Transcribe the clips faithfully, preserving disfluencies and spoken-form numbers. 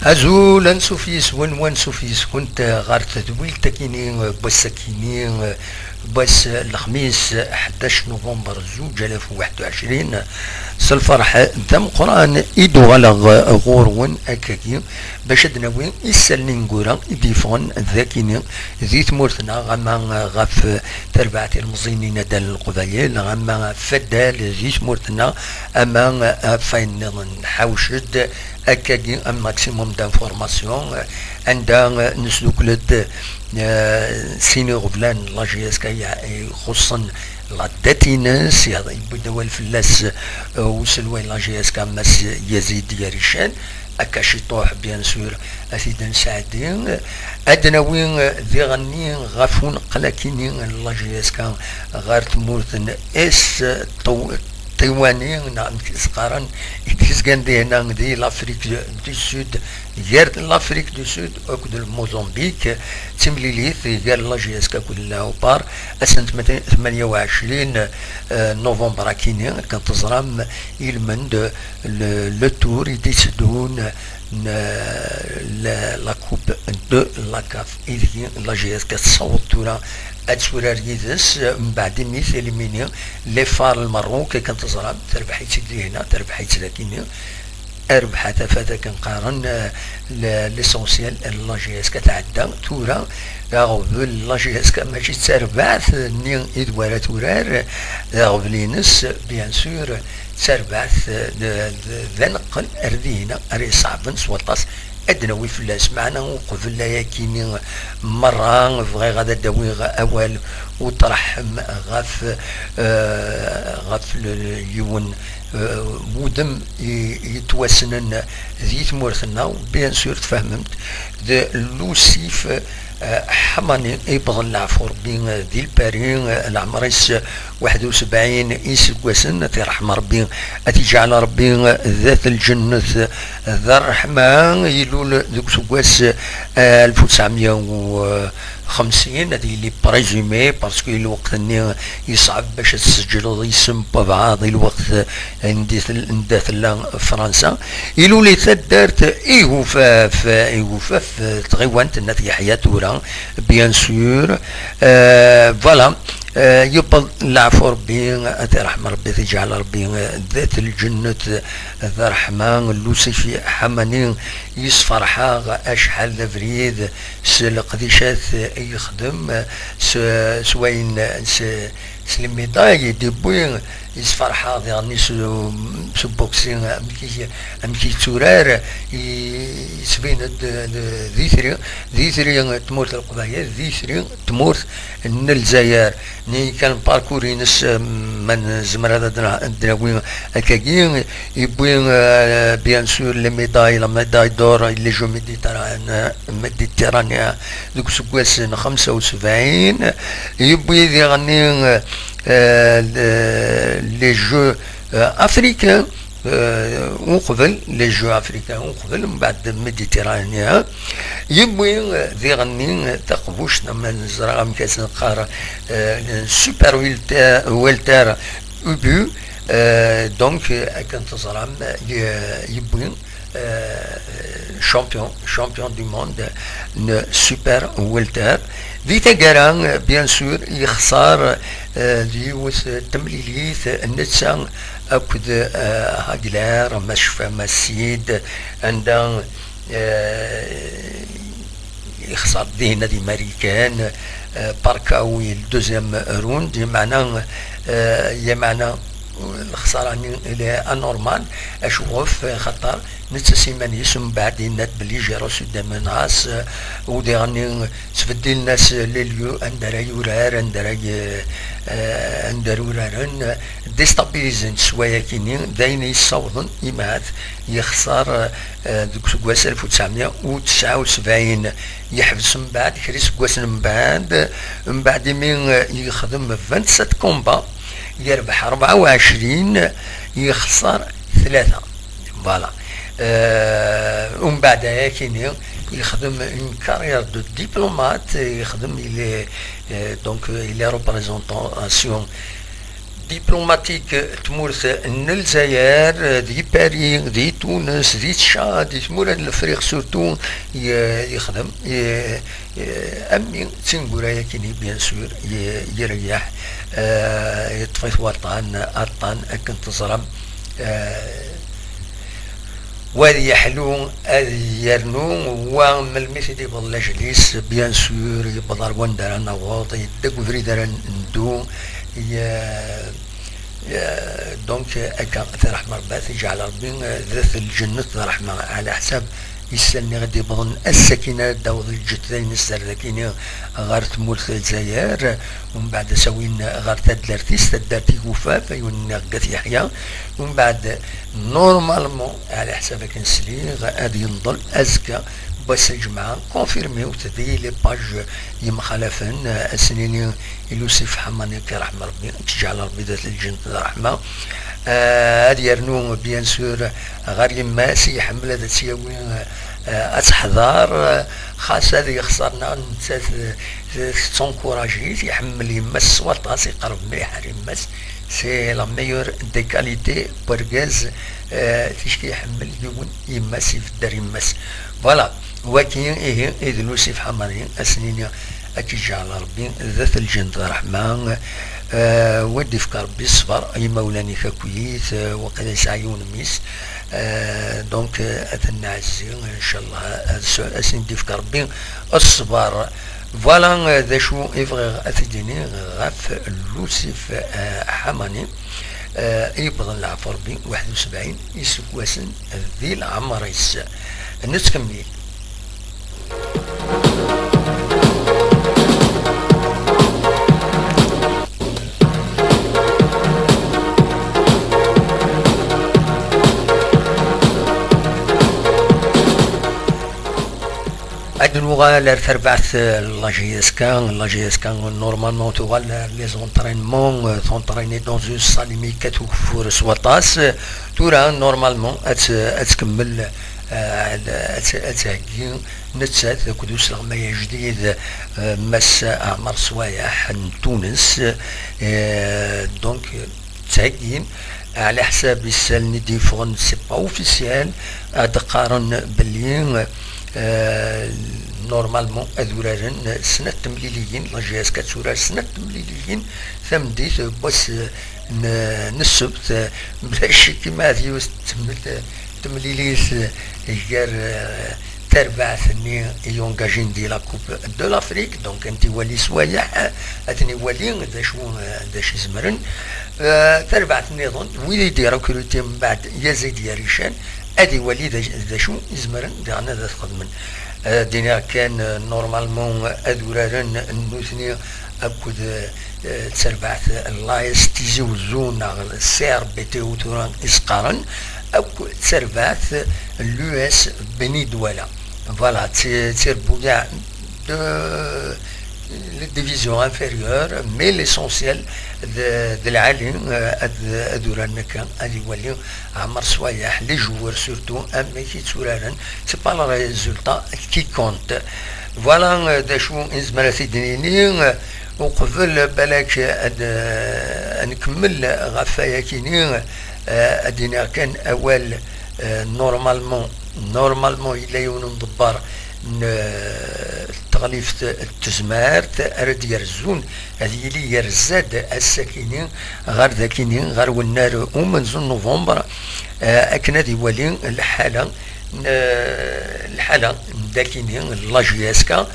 Azul, ansuf yis-wen, wansuf yis-kunt ɣer tedwilt akini n wass akini, n wass lexmis, ḥdac november zuǧ alaf u waḥed u ɛecrin. S lferḥ d ameqqran i d-uɣaleɣ ɣur-wen akkagi, bac ad d-nawi isallen ineggura i d-yeffɣen d akini di tmurt-nneɣ, ama ɣef terbaɛt ilemẓiyen n yinaddalen n Leqbayel, ama ɣef waddal di tmurt-nneɣ, ama ɣef wayen nniḍen. Nḥawec-d akkagi un maximum d'informations, anda nesdukel-d, eh, sin iɣeblan n la J S K ixuṣṣen la date-ines, yewwi-d awal fell-as, eh, uselway n la J S K, Mass Yazid Yarican, akka ciṭuḥ, bien sûr, ad t-id-nesɛeddi. Ad d-nawi, eh, diɣenni ɣef uneqqel akini n la J S K ɣer tmurt n Est Ṭiwani, neɣ amek i s-qqaren, i d-yezgan dihna di l'Afrique du Sud, gar l'Afrique du Sud akked le Mozambique, d timlilit gar la J S K akked Léopard, ass n tmanya u ɛecrin, eh, novembre akini, akken teẓram, ilmend le, le tour i d-itteddun n la, la Coupe de la CAF, ideg la J S K tessaweḍ tura ad turar yid-s, mbeɛd imi telimini les Phares n Lmerruk, akken teẓram, terbeḥ-itt-id dihna, terbeḥ-itt dakini, rrbeḥ a tafat akken qqaren, eh, le, l'essentiel, la J S K tɛedda tura, aɣbel la J S K mačči d tarbaɛt-nni i d wara turar, d aɣbel-ines, bien sûr, d tarbaɛt, eh, d, d, d aneqqel ar dihna ara iṣeɛben s waṭas ad d-nawi fell-as. Meɛna uqbel ayakini merra, bɣiɣ ad d-awiɣ awal u tṛeḥḥem ɣef, eh, ɣef l-, yiwen, eh, wudem i, yettwassnen di tmurt-nneɣ, bien sûr tfehmemt, d Lusif, eh, Ḥamani, yewweḍ leɛfu Rebbi, eh, di Lpari, eh, leɛmer-is waḥed u sebɛin iseggasen, ad t-iṛḥem Rebbi, ad t-iǧɛel Rebbi d at lǧennet d ṛṛeḥma. Ilul deg useggas, eh, alef u tesɛemya u xemsin, ad yili présumé, parce que i lweqt-nni yeṣɛeb bac ad tesǧleḍ isem n wabɛaḍ, i lweqt anda tel-, anda tella Fransa. Ilul i taddart Igufaf, Igufaf, tɣiwant n At Yeḥya tura, bien sûr. Euh, voilà. Euh, yewweḍ leɛfu Rebbi, ad t-iṛḥem Rebbi, ad t-iǧɛel Rebbi d at lǧennet d ṛṛeḥma. Lusifi Ḥamani yesferḥ-aɣ acḥal d abrid s leqdicat i yexdem, s, s wayen, s, s les médailles i d-yewwi, yesferḥ-aɣ diɣen s, s ubuksi, amek i, amek i yetturar, i, yettbin-d d, d itri, d itri n tmurt n Leqbayel, d itri n tmurt n Lezzayer. Nni kan parcours-ines, eh, ma nezmer ad, ad, ad d-nawi akkagi, yewwi, eh, bien sûr, les médailles, la médaille d'or, les Jeux méditerranéens, méditerranéens, deg useggas n xemsa u sebɛin, yewwi diɣenni, eh, eh, les Jeux, eh, africains, eh, uqbel, les Jeux africains uqbel, mbeɛd Méditerranéen, yewwi, eh, diɣenni, eh, taqbuct, ma neẓra amek ad s-neqqar, eh, super welter, welter ubu, eh, donc, eh, akken teẓram, eh, yewwi, eh, champion, champion du monde n super welter. Di taggara, eh, bien sûr, yexṣer, eh, d yiwet n temlilit, netta akked, eh, Hagler, ma tecfam, Massid, anda, eh, yexṣer dinna di Marikan, eh, par K O i le deuxième round, yeɛni, eh, yeɛni lexṣara-nni il est anormal, acuɣef, xaṭer netta s iman-is mbeɛd yenna-d belli j'ai reçu des menaces, eh, u diɣenni sbeddilen-as les lieux anda ara yurar, anda ara y-, eh, anda ara uraren, déstabilisen-t s wayakini, d ayen yessawḍen imahat yexṣer, eh, deg useggas alef u tesɛemya u tesɛa u sebɛin. Yeḥbes mbeɛd kra iseggasen mbeɛd, mbeɛd imi, eh, yexdem vingt-sept combats, yerbeḥ rebɛa u ɛecrin, yexṣer tlata. Voilà. Euh, umbeɛd ayakini yexdem une carrière de diplomate, yexdem, il est, euh, donc, euh, il est représentation diplomatique n tmurt n Lezzayer, di Paris, di Tunes, di Tchad, di tmura n Lefriq surtout, ye-, yexdem, ye-, ye-, am mi d tineggura-yakini, bien sûr, ye-, yerbeḥ, eh, yeṭṭef-it waṭṭan, aṭṭan akken teẓram, eh, wa ad yeḥlu, ad yernu, wa melmi t-id-yewweḍ lajel-is, bien sûr, yewweḍ ar wanda ara naweḍ, yedda deg ubrid ara neddu, ye-, ye-, donc, akka, tirḥma Rebbi, ad t-iǧɛel Rebbi, eh, dat lǧennet d ṛṛeḥma, ɛla ḥsab issalni i d-yewwḍen ass-akin ara d-taweḍ lǧetta-ines ar dakini ɣer tmurt n Lezzayer, umbeɛd ad s-awin ɣer taddart-is, taddart i yufaf, ayen nniɣ deg At Yeḥya, umbeɛd, normalement, ɛla ḥsab akken sliɣ, ad yenḍel azekka, wass n lǧemɛa, confirmiwt di les pages yemxalafen, ad s-nini i Lusif Ḥamani, ad k-iṛḥem Rebbi, ad k-iǧɛel Rebbi dat lǧennet d ṛṛeḥma. Eh, ad yernu, bien sûr, ɣer yemma-s, iḥemmel ad tt-yawi, eh, ad teḥḍer, eh, xas ad yexṣer neɣ nettat, eh, tettunkuraj-it, iḥemmel yemma-s s waṭas, iqerreb mliḥ ar yemma-s. C'est la meilleure des qualités n urgaz, eh, ticki iḥemmel yiwen yemma-s, ibedder yemma-s. Voilà, waki ihi i d Lusif Ḥamani, ad s-nini ad k-iǧɛel Rebbi dat lǧennet d ṛṛeḥma, eh, wa d-ifk Rebbi ṣṣber, imawlan-ik akkit, eh, waqila yesɛa yiwen mmi-s, eh, donc, eh, ad ten-nɛezzi, ncallah, ad s-, ad sen-d-ifk Rebbi ṣṣber. Voilà, eh, d acu i bɣiɣ ad t-id-iniɣ ɣef Lusif, eh, Ḥamani, eh, i yewwḍen leɛfu Rebbi waḥed u sebɛin iseggasen di leɛmer-is. Nettkemmil. Ad nuɣal ar terbaɛt, eh, la J S K. La J S K, normalement, tuɣal ar les entraînements, eh, s'entraîner dans une salle imi yekkat ugeffur s waṭas. Tura, normalement, ad t-, ad tkemmel, eh, ad, ad t-, ad theggi nettat akked usleɣmay ajdid, eh, Mass Ɛmer Swayeḥ n Tunes. Eh, donc, ttheggin, ɛla ḥsab isallen i d-yeffɣen, c'est pas officiel, ad d-qqaren belli, euh, normalement ad uraren snat temliliyin, la J S K ad turar snat temliliyin tameddit n wass, euh, n, n ssebt, euh, bla ccek ma ad yiwet teml-, temlilit, euh, gar, euh, tarbaɛt-nni i yungajin di la Coupe de l'Afrique, donc ad tent-iwali Swayeḥ, ad ten-iwali d acu, d acu i zemren. Eh, tarbaɛt nniḍen, wid i d-irekruti mbeɛd Yazid Yarican, ad iwali d, d acu i zemren diɣen ad t-xedmen. Eh, d-iniɣ kan, eh, normalement ad uraren nutni akked, eh, tarbaɛt l'A S Tizi Wezzu neɣ C R B T U tura i s-qqaren, akked tarbaɛt l'U S Beni Douala. Voilà, d ti-, d tirebbuyaɛ de la division inférieure, mais l'essentiel d, d lɛali, euh, ad, ad uraren akka, ad iwali Ɛmer Swayeḥ, les joueurs surtout, amek i tturaren, c'est pas le résultat qui compte. Voilà, euh, d acu i nezmer ad t-id-nini, euh, uqbel balak ad, euh, ad nkemmel ɣef wayakini, euh, ad d-iniɣ kan awal, euh, normalement, normalement yella yiwen umḍebber n, euh, teɣlift n tezmert ara d-yerzun, ad yili yerza-d ass-akini ɣer dakini, ɣer wennar umenzu n novembre, eh, akken ad iwali lḥala, eh, lḥala n dakini, la J S K,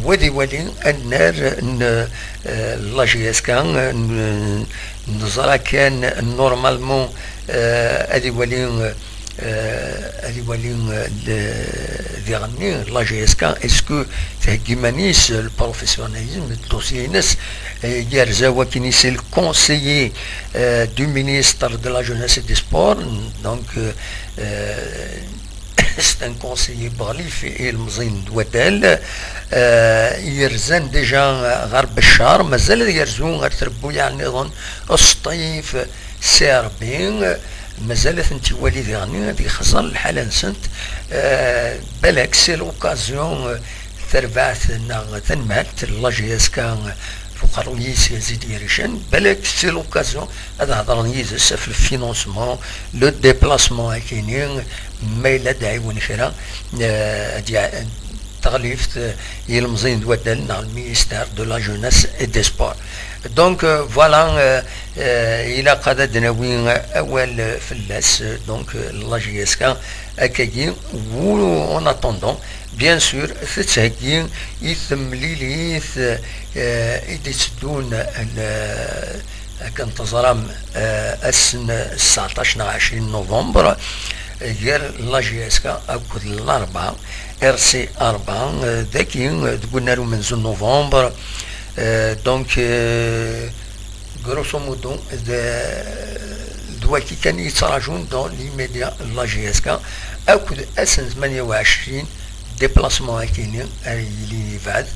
u ad iwali annar n, eh, la J S K, n-, neẓra kan normalement, eh, ad iwali, eh, eh, ad iwali, eh, le-, diɣenni, la J S K, est-ce que theggi iman-is, le professionnalisme, le dossier-ines, eh, yerza wakken c'est le conseiller, eh, du ministre de la Jeunesse et des Sports, donc, eh, eh, c'est un conseiller n Buɣlif i ilemẓiyen n waddal, eh, yerzan déjà ɣer Beccar, mazal ad yerzu ɣer trebbuyaɛ nniḍen, Sṭif, Serbie, mazal ad tent-iwali diɣenni, ad yexẓer lḥala-nsent. Eh, balak, c'est l'occasion, eh, tarbaɛt neɣ tanmalt, la J S K, eh, Fuqerru-yis Yazid Yarican, balak c'est l'occasion ad hedren yid-s ɣef le financement, le déplacement akini, ma yella d-ɛiwen kra, eh, ad yɛ-, taɣlift, eh, yilmeẓyen d waddal neɣ le ministère de la jeunesse et des sports. Donc, euh, voilà, euh, euh, ilaq ad d-nawi awal, euh, fell-as, euh, donc, euh, la J S K, akkagi, ou en attendant, bien sûr, tettheggi i temlilit, euh, i d-itteddun, euh, akken teẓram, euh, ass n sseɛṭac neɣ ɛecrin novembre, euh, gar la J S K akked l'Arba, R C Arba, euh, dagi, euh, deg unnar umenzu n novembre, euh, donc, euh, grosso modo, d, d waki kan i yettrajun dans l'immédiat la J S K, akked ass n tmanya u ɛecrin, déplacement akini ara yilin yebɛed,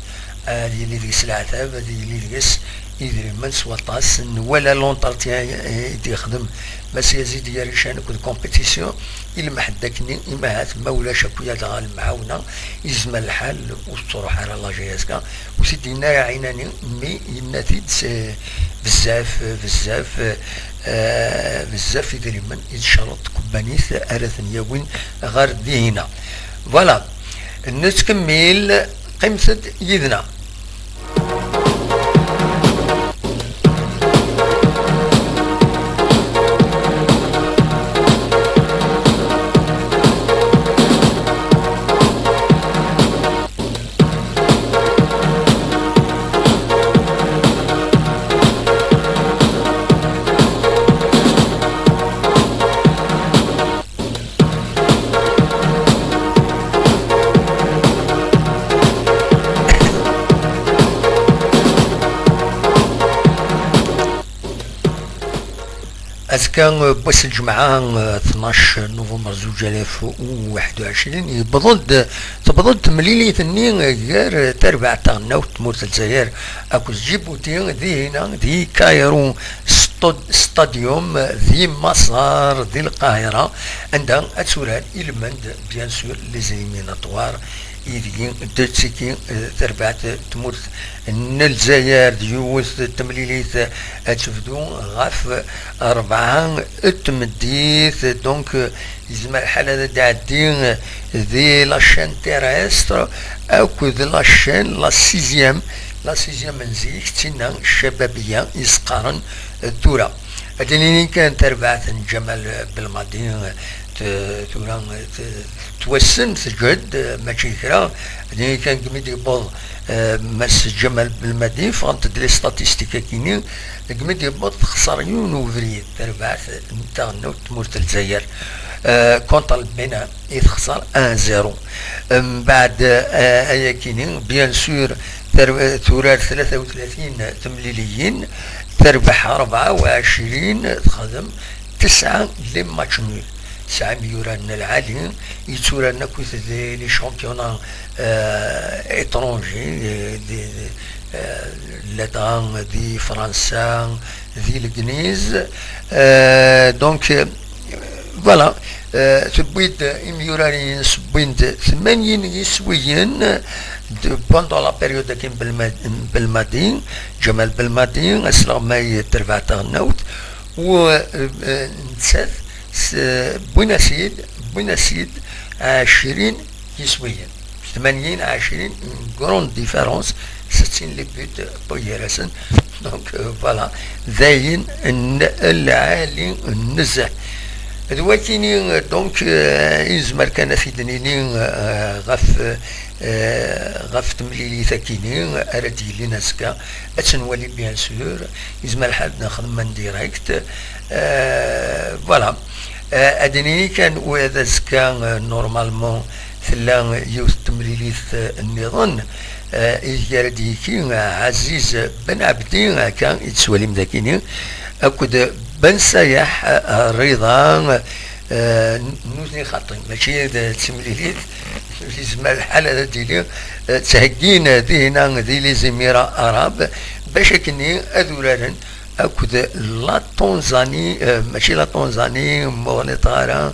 ad yili deg-s leɛtab, ad yili deg-s idrimen s waṭas. Nwala l'entretien i d-yexdem Mass Yazid Yarican akked compétition, i lmeḥed akni, imahat ma ulac akk yad ɣer lemɛawna, yezmer lḥal ur tettruḥ ara la J S K, ur t-id-yenna ara ɛinani, mi yenna-t-id s, bezzaf, bezzaf, eh, bezzaf idrimen i tcerreḍ tkebbanit ara ten-yawin ɣer dihina. Voilà, nettkemmil, qqimet-d yid-neɣ. Azekka, eh, n wass n lǧemɛa, eh, tnac novembre zuǧ alaf u waḥed u ɛecrin, yewweḍ-d, tewweḍ-d temlilit-nni gar tarbaɛt taɣelnawt n tmurt n Lezzayer akked Djibouti, dihina, di Cairo Stod-, Stadium, di Maṣer, di Lqahira, anda ad turar ilmend, bien sûr, les éliminatoires, ideg d-tettiki, eh, terbaɛt tmurt n Lezzayer d yiwet n temlilit ad tebdu ɣef rebɛa n tmeddit. Donc, eh, yezmer lḥal ad d-tɛeddi di la chaîne terrestre akked la chaîne, la sixième, la sixième n zik, d tinna Ccababiya i s-qqaren, eh, tura. Ad d-nini kan tarbaɛt n Ǧamal Belmadi, eh, t-, tura, eh, t-, twassen, tǧhed, eh, mačči kra. Ad d-nini kan deg mi d-yewweḍ, eh, Mass Ǧamal Belmadi, ffɣent-d les statistiques akini, deg mi d-yewweḍ texṣer yiwen ubrid, tarbaɛt n taɣelnawt n tmurt n Lezzayer, eh, contre le Bénin, i texṣer un zéro. Mbeɛd, eh, ayakini, bien sûr, ter-, turar tlata u tlatin temliliyin, terbeḥ rebɛa u ɛecrin, texdem tesɛa les matchs nuls. Tesɛa imyurar n lɛali, yetturaren akkit di les championnats, eh, étrangers, eh, di, di, eh, ladɣa di Fransa, di Legliz. Eh, donc, eh, voilà, eh, tewwi-d imyurar-ines, wwin-d tmanyin yiswiyen de, pendant la période akin Belma-, Belmadi, Ǧamal Belmadi, asleɣmay n terbaɛt taɣelnawt, u, eh, eh, nettat s-, wwin-as-id, wwin-as-id ɛecrin yiswiyen. Tmanyin ɛecrin, une grande différence, settin les buts pour gar-asen. Donc, euh, voilà, d ayen n lɛali nezzeh. D wakini, euh, donc, euh, i nezmer kan ad t-id-nini, euh, ɣef, euh, ɣef temlilit akini ara d-yilin azekka. Ad tt-nwali, bien sûr, yezmer lḥal ad nexdem en direct. Euh, voilà. Euh, ad d-nini kan, wa d azekka, euh, normalement, tella yiwet n temlilit, eh, nniḍen, eh, ideg ara d-yekki, eh, Ɛaziz Ben Ɛebdi, akka i tettwalim dakini, akked Ben Sayaḥ, eh, Rida, eh, n-, nutni xaṭi, mačči d, d timlilit, yezmer lḥal ad d-tili, eh, ttheggin dihina di les Émirats Arabes, bac akkenni ad uraren akked la Tanzanie, eh, mačči la Tanzanie, mmuɣen-it ara,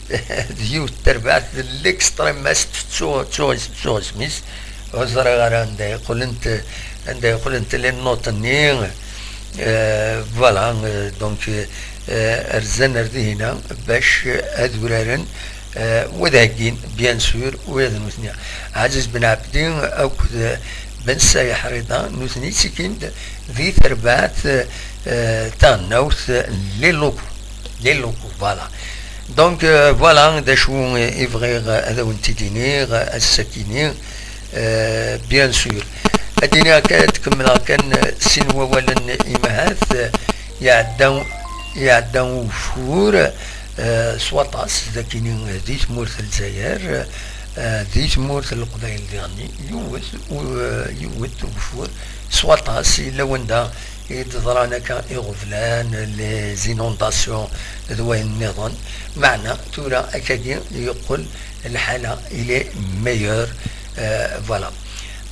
d yiwet n terbaɛt d l'extrême est, ttuɣ, ttuɣ is-, ttuɣ isem-is, ur ẓriɣ ara anda i qqlent, anda i qqlent les notes-nni, euh, voilà, euh, donc, euh, rzan ar dihina bac ad uraren, euh, u ad heggin, bien sûr, ula d nutni. Ɛaziz Ben Ɛebdi akked, euh, Ben Sayeḥ Rida, nutni ttikin-d di terbaɛt, euh, taɣelnawt, les locaux. Les locaux, voilà. Donc, euh, voilà d acu i bɣiɣ ad awen-t-id-iniɣ ass-akini, euh, bien sûr. Ad d-iniɣ kan, ad d-kemmleɣ kan, euh, sin wawalen imahat, euh, iɛedda, iɛedda ugeffur, euh, s waṭas, d akini di tmurt n Lezzayer, euh, di tmurt n Leqbayel diɣenni, yiwet, u-, euh, yiwet ugeffur s waṭas, yella wanda i d-ḍran akka iɣeblan, les inondations d wayen nniḍen. Meɛna tura akkagi yeqqel lḥala il est meilleur. Euh, voilà.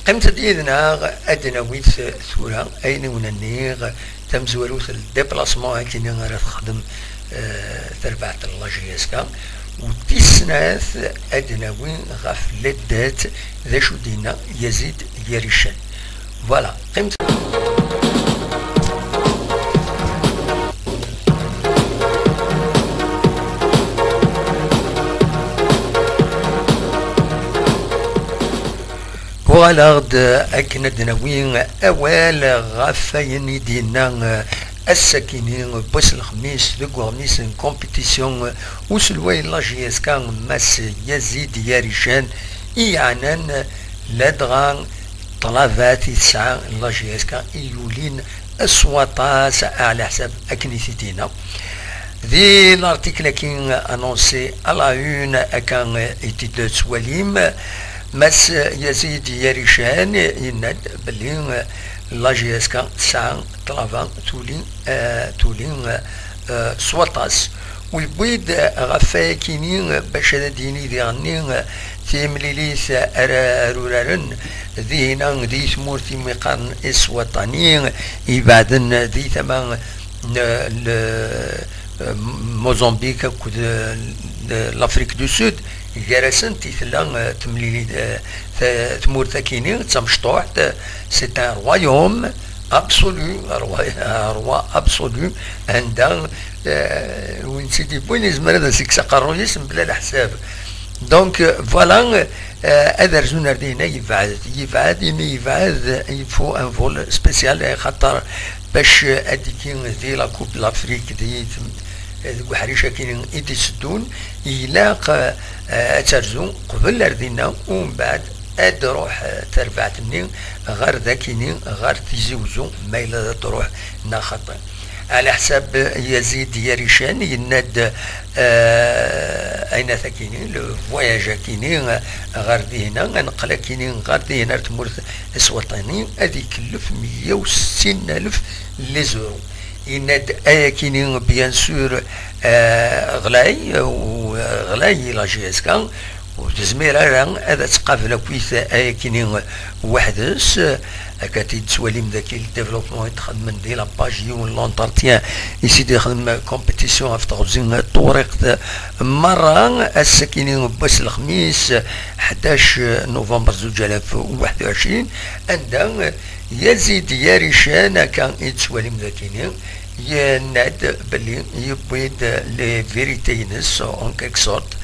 Qqimet-d yid-neɣ ad d-nawi tura ayen i wen-nniɣ, tamezwarut n déplacement akini ara texdem, euh, terbaɛt n la J S K. U tis snat ad d-nawi ɣef les dates d acu d-yenna Yazid Yarican. Voilà, qqimet. Uɣaleɣ-d akken ad d-nawi awal ɣef wayen i d-yenna, eh, ass-akini n wass n lexmis deg uɣmis n compétition, eh, uselway n la J S K, Mass Yazid Yarican, i yeɛnan ladɣa ṭṭlabat i tesɛa la J S K i yulin s waṭas, ɛla ḥsab akken i t-id-yenna. Di l'article-agi annoncé à la une, akka i t-id-tettwalim, Mass Yazid Yarican yenna-d belli la J S K tesɛa ṭṭlaba tuli, eh, tuli, eh, s waṭas. U yewwi-d ɣef wayakini bac ad d-yini diɣenni timlilit ara, ara uraren dihina di tmurt imi qqaren Iswaṭani, ibeɛden di tama n, n, Mozambique akked, eh, l'Afrique du Sud, gar-asent i tella, eh, temlili-, eh, t-, tmurt akini d tamecṭuḥt, eh, c'est un royaume absolu, roi, roi absolu, anda, eh, win tt-id-yewwin yezmer ad as-yekkes aqerruy-is mebla leḥsab. Donc, euh, voilà, euh, ad rzun ar dina yebɛed, yebɛed, imi yebɛed, il faut un vol spécial, eh, xaṭer bac ad d-yekki di la Coupe de l'Afrique, di, deg uḥric akini i d-iteddun, ilaq, eh, ad terzu qbel ar dinna, u mbeɛd ad d-ruḥ, eh, terbaɛt-nni ɣer dakini, ɣer Tizi Uzzu, ma yella ad d-ruḥ neɣ xaṭi. Ɛla ḥsab Yazid Yarican yenna-d, eh, ayen akini, le voyage akini, eh, ɣer dihina, ad neqqel akini ɣer dihina ar tmurt Iswaṭani, ad ikellef meyya u settin alef les euros. Yenna-d ayakini, bien sûr, eh, ɣlay, u, eh, ɣlay la J S K, ur tezmir ara ad tqabel akkit ayakini weḥd-s, akka i d-tettwalim daki le développement i d-xedmen di la page yiwen l'entretien i s-id-ixdem compétition ɣef teɣzi n Tewriqt merra, ass-akini n wass lexmis, ḥdac novembre zuǧ alaf u waḥed u ɛecrin, anda Yazid Yarican, akka i d-tettwalim dakini, yenna-d belli yewwi-d les vérités-ines, en quelque sorte.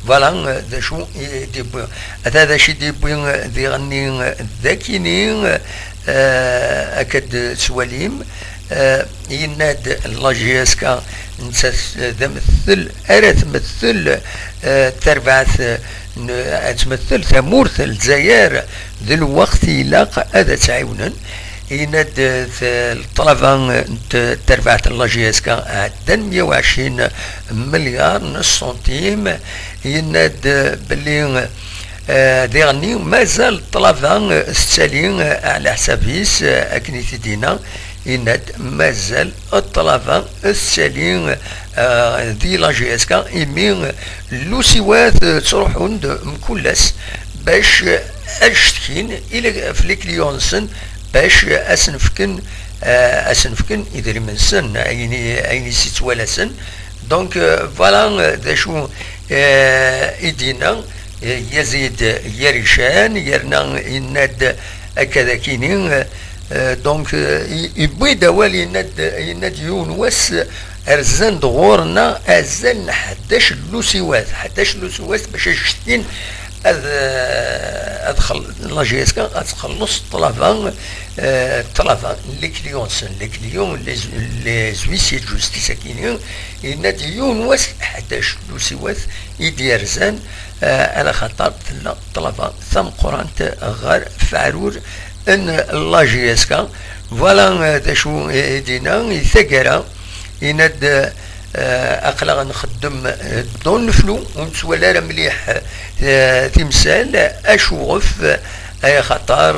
Voilà, euh, d acu i d-yewwi. Ata d acu i d-yewwi, euh, diɣenni, euh, dakini, euh, akka d-tettwalim, euh, yenna-d la J S K nettat d amethel, ara tmettel, euh, tarbaɛt, euh, n-, ad tmettel tamurt n Lezzayer d lweqt ilaq ad tt-ɛiwnen. Yenna-d, eh, t-, ṭṭlaba n t-, terbaɛt n la J S K ɛeddan meyya u ɛecrin milyar n ṣṣuntim. Yenna-d, eh, belli, eh, diɣenni mazal ṭṭlaba, eh, tettali, eh, ɛla ḥsab-is, eh, akken i t-id-yenna. Yenna-d mazal ṭṭlaba tettali, eh, di la J S K, imi lusiwat, eh, ttruḥun-d mkul ass bac, eh, ad cetkin i le-, ɣef les clients-nsen, bac, eh, ad sen-fken, eh, ad sen-fken idrimen-nsen, ayen i, ayen i s-ittwalasen. Donc, eh, voilà, eh, d acu, eh, i d-yenna, eh, Yazid Yarican, yerna yenna-d akka d akini, eh, Euh, donc, euh, i- yewwi-d awal, yenna-d, yenna-d yiwen wass, rzan-d ɣur-neɣ azal n ḥdac n lusiwat, ḥdac n lusiwat bac ad cettin ad, euh, ad xell-, la G S K ad txelleṣ ṭṭlaba, euh, ṭṭlaba n les clients-nsen, les clients, les, les huissiers de justice akini, yenna-d yiwen wass ḥdac n lusiwat i d-yerzan, euh, ala xaṭer tella ṭṭlaba tameqqrant ɣer Faɛrur n la G S K. Voilà, euh, d acu i d-yenna i taggara. Yenna-d, euh, aql-aɣ nxeddem, euh, dans le flou, ur nettwali ara mliḥ, euh, timsal, acuɣef, euh, ay xaṭer,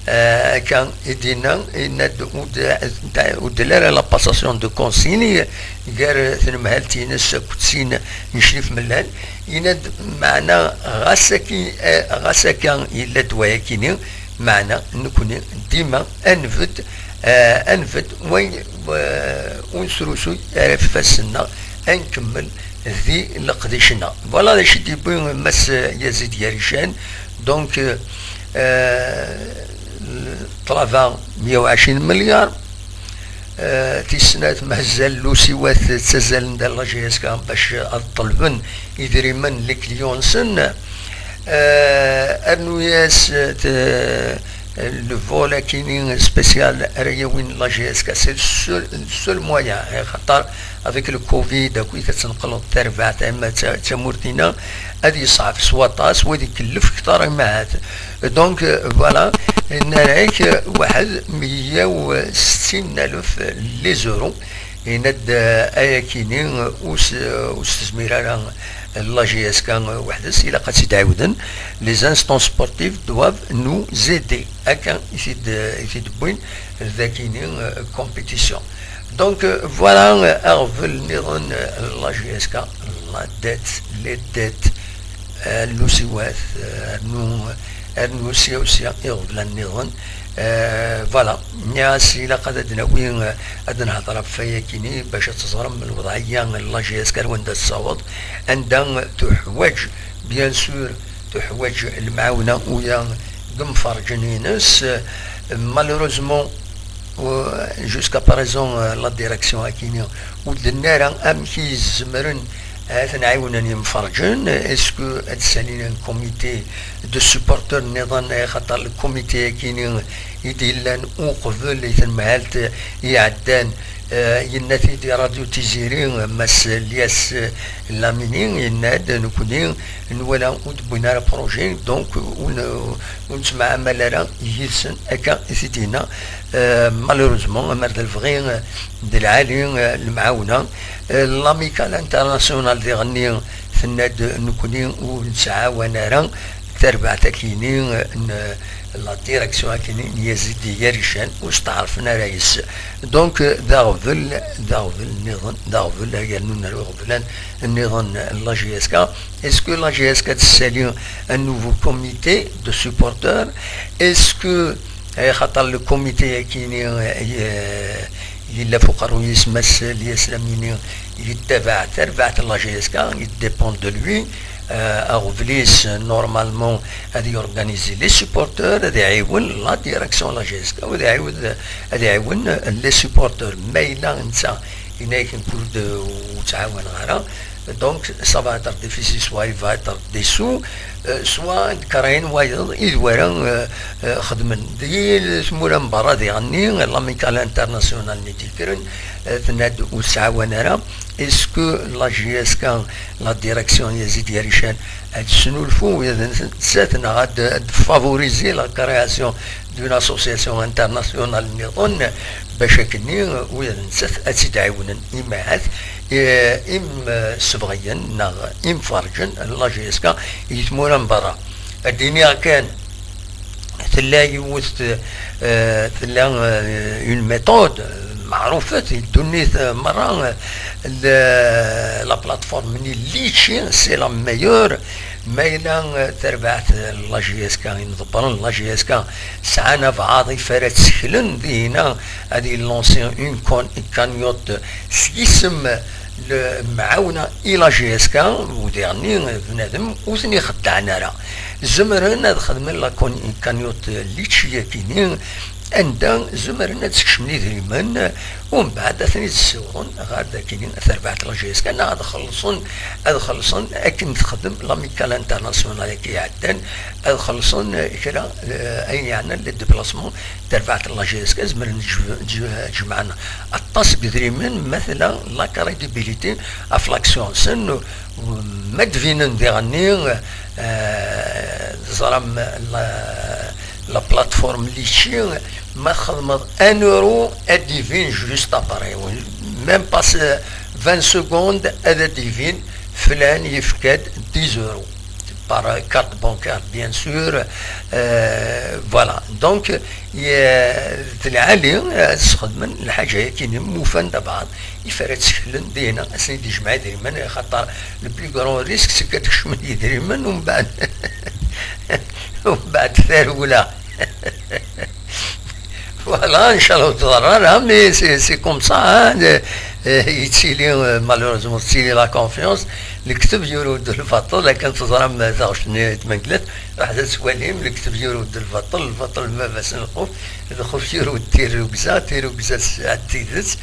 euh, akka i d-yenna, yenna-d ur d-, ur d-telli ara la passation de consigne gar tnemhalt-ines akked tin n Crif Mellal. Yenna-d, meɛna ɣas aki-, eh, ɣas akka yella-d wayakini, meɛna nekni dima anbed, eh, anbed way, eh, ur nesrusuy ara ifassen-nneɣ, ad nkemmel di leqdic-nneɣ. Voilà d acu i d-yewwi Mass Yazid Yarican. Donc, euh, ṭṭlaba meyya u ɛecrin milyar. Euh, tis snat, mazal lusiwat ttazalen-d ar la G S K bac ad ṭelben idrimen n les clients-nsen. Euh, rnu-yas, euh, le vol akini spécial ara yawin la G S K, c'est le seul, le seul moyen, eh, xaṭer avec le covid, akkit ad tenqleḍ tarbaɛt, ama d ta-, d tamurt-ina, ad yeṣɛef s waṭas, wa ad ikellef kter imahat. Donc, euh, voilà, nara-k, euh, waḥed meyya u settin alef les euros. Yenna-d, euh, ayakini, euh, ur s-, euh, ur s-tezmir ara, euh, la G S K, euh, weḥd-s, ilaq ad tt-id-ɛiwden. Les instances sportives doivent nous aider. Akka i t-id-, i t-id-wwin, d akini, euh, compétition. Donc, euh, voilà, euh, aɣbel nniḍen, euh, la G S K, la dette, les dettes, euh, lusiwat, euh, rnu, rnu sya u sya iɣeblan nniḍen. Euh, voilà, nniɣ-as ilaq ad d-nawi, euh, ad nehder ɣef wayakini bac ad teẓrem lewḍɛiyya n la G S K ar wanda tessaweḍ, anda tuḥwaǧ, bien sûr, tuḥwaǧ lemɛawna uya deg imferǧen-ines. Malheureusement, euh, jusqu'à présent, euh, la direction akini ur d-tenni ara amek i zemren ad ten-ɛiwnen yimferǧen. Est-ce que ad ssalin un comité de supporteurs nniḍen, axaṭer le comité akini i d-yellan uqbel i tenmehalt iɛeddan, euh, yenna-t-id i Radio Tiziri, Mass Lyas Lamini, yenna-d, nekni nwala ur d-wwin ara projet, donc ur n-, ur nettemɛamal ara yid-sen, akka i t-id-yenna. Euh, malheureusement, amer d lebɣi, euh, d lɛali, euh, lemɛawna. Euh, l'Amicale Internationale diɣenni tenna-d, nekni ur nettɛawan ara tarbaɛt akini, euh, n la direction akini n Yazid Yarican, ur steɛṛfen ara yes. Donc, euh, d aɣbel, d aɣbel nniḍen, d aɣbel, yernu nernu iɣeblan nniḍen n la G S K. Est-ce que la G S K ad tessali un nouveau comité de supporters? Est-ce que, eh, xaṭer le comité akini, eh, yella f uqerruy-is Mass Lyas Lamini, yettabaɛ tarbaɛt n la G S K, il dépend de lui. Euh, aɣbel-is, normalement, ad yorganizi les supporters, ad iɛiwen la direction n la G S K, ad iɛiwen, ad iɛiwen les supporters. Ma yella netta yenna-yak nekk ur d-, ur ttɛawaneɣ ara, donc ça va être difficile, soit il va être déçu, euh, soit ad d-kerhen wayeḍ i d wara, euh, euh, xedmen. Di tmura n berra diɣenni, l'Amicale Internationale-nni d-yekkren, euh, tenna-d ur ttɛawan ara. Est-ce que la G S K, la direction Yazid Yarican, ad tesnulfu ula d nettat neɣ ad, ad favoriser la création d'une association internationale nniḍen, bac akkenni ula d nettat ad tt-id-ɛiwnen imahat, eh, imsebɣiyen neɣ imferǧen n la G S K i tmura n berra. Ad d-iniɣ kan, tella yiwet, euh, tella, euh, une méthode, euh, meɛrufet i ddunit, euh, merra, euh, le, la plateforme-nni Litchi, c'est la meilleure. Ma yella, euh, tarbaɛt, euh, la G S K, imḍebbren n la G S K sɛan abɛaḍ ifer ad tteklen dihina, ad ilansi une con-, une cagnotte s yisem lemɛawna i la G S K, u diɣenni bnadem ur ten-ixeddaɛen ara. Zemren ad xedmen la con-, cagnotte Litchi-akini, anda zemren ad skecmen idrimen, umbeɛd ad ten-id-ssiwḍen ɣer dakini terbaɛt n la J S K, neɣ ad xellṣen, ad xellṣen akken texdem l'Amicale Internationale akka iɛeddan, ad xellṣen kra, eh, ayen yeɛnan le déplacement terbaɛt n la J S K, zemren jemɛen aṭas n yidrimen, matla la crédibilité ɣef l'action-nsen, ma d-binen diɣenni, eh, teẓram la, la plateforme Litchi, ma txedmeḍ un euro, ad d-ibin juste après, même pas vingt secondes, ad d-ibin flan yefka-d dix euros par carte bancaire, bien sûr. Euh, voilà. Donc, d lɛali ad sxedmen lḥaǧa-agi-nni, ma ufan-d abɛaḍ, yif ara tteklen dinna, ad sen-id-ijmeɛ idrimen, axaṭer le plus grand risque, c'est que ad kecmen yidrimen, umbeɛd, umbeɛd tarewla. Voilà, nchallah ur tḍerr ara, mais c'est, c'est comme ça, hein, euh, yettili, euh, malheureusement, tettili la confiance, lekdeb yurew-d lbaṭel, akken teẓram, euh, taɣect-nni n tmanglat, ruḥet ad twalim, lekdeb yurew-d lbaṭel, lbaṭel d baba-s n lxuf, lxuf yurew-d tirrugza, tirrugza tesɛa-d tidet,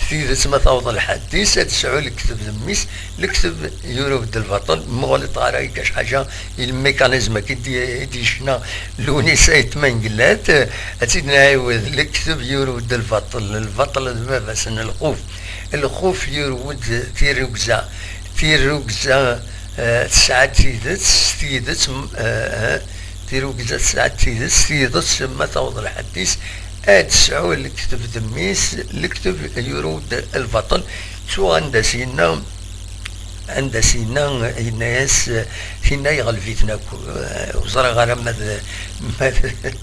tidet ma taweḍ lḥedd-is, ad tesɛu lekdeb d mmi-s, lekdeb yurew-d lbaṭel, muɣlet ɣer akka ḥaǧa, i lmikanizm-agi i d-, i d-yecna Lewnis Ayt Mengellat, ad tt-id-nɛiwed, lekdeb yurew-d lbaṭel, lbaṭel d baba-s n lxuf, lxuf yurew-d tirrugza, tirrugza, eh, tesɛa-d tidet, s tidet, m-, eh, eh, tirrugza tesɛa-d tidet, s tidet, ma taweḍ lḥedd-is, ad tesɛu lekdeb d mmi-s, lekdeb yurew-d lbaṭel, ttuɣ anda s-yenna, anda s-yenna, yenna-yas, tinna yeɣleb-iten akk. Ur ẓriɣ ara ma d, ma d,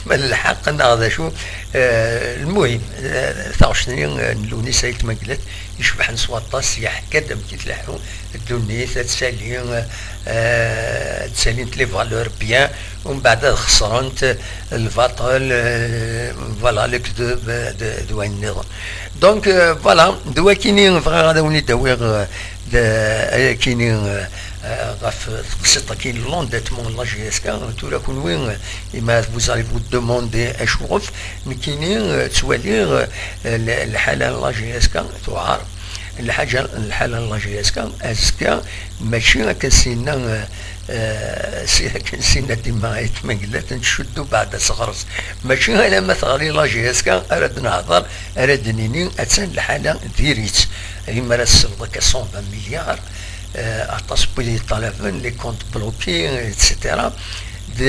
ma d lḥeqq neɣ d acu. Eh, lmuhim, eh, taɣect-nni, eh, n Lewnis Ayt Mengellat icebḥen s waṭas, yeḥka-d amek i tleḥḥu ddunit, ad tsali, eh, ad ttalint les valeurs bien, umbeɛd ad xeṣrent lbaṭel, eh, voilà, lekdeb, eh, d, d wayen nniḍen. Donc, euh, voilà, d wakini bɣiɣ ad awen-id-awiɣ, euh, d, ayakini, euh, euh, ɣef teqsiṭ-agi, l'endettement n la J S K, tura kunwi, euh, ima vous allez vous demander acuɣef, nekkini, euh, ttwaliɣ, euh, l-, lḥala n la J S K tuɛer. Lḥaǧa, lḥala n la J S K, azekka, mačči akken s-yenna, euh, Eh, si akken sinna dima ay tmenglat n tcuddu beɛda s ɣer-s. Mačči alamma teɣli la J S K ara d-nehḍer, ara d-nini attan lḥala diri-tt. Imi ara tselḍ akka cent vingt milliards, eh, aṭas n wid yeṭṭalaben, les comptes bloqués, et cetera. D,